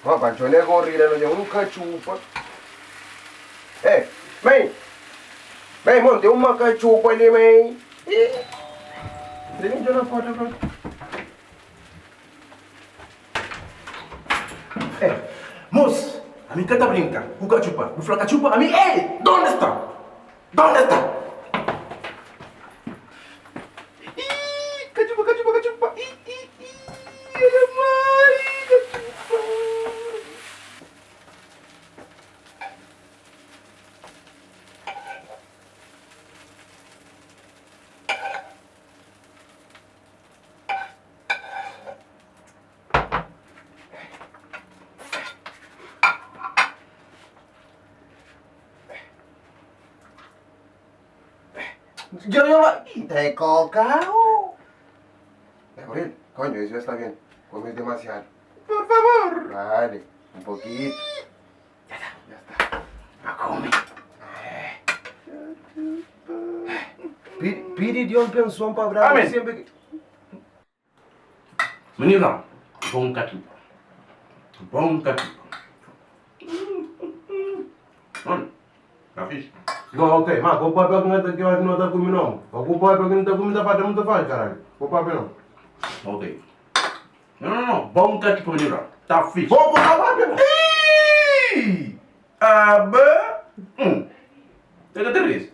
Ó, pa Ntxonê korrida no dja un katxupa. Ei, mãe! Mãe, mon, tem uma katxupa ali, mãe. Ih! Debe Ntxonê foto pra... Ei, mos, ami ka ta brinka ku katxupa. Bu fla katxupa, ami, ei, donde sta? Donde sta? Ih, katxupa, katxupa, katxupa. Ih, ih, ih, olha mai, katxupa. Yo, yo, te cocao. Gabriel, coño, eso está bien. Comes demasiado. Por favor. Dale, un poquito. Ya está. Ya está. A come. Pide, pide Dios benção para Abraão Amén. sempre que... Menina, bom katxupa. Bom katxupa. Mano, tá fixe. Não, ok, mas com o papel que não tá aqui, eu não tá comigo não. Com o papel que não tá comigo, tá fazendo muito fácil, caralho. Com o papel não. Ok. Não, não, não. Bom katxupa, menina. Tá fixe. Vou botar o papel. Ih! Aba! Hum. Tem que ter isso.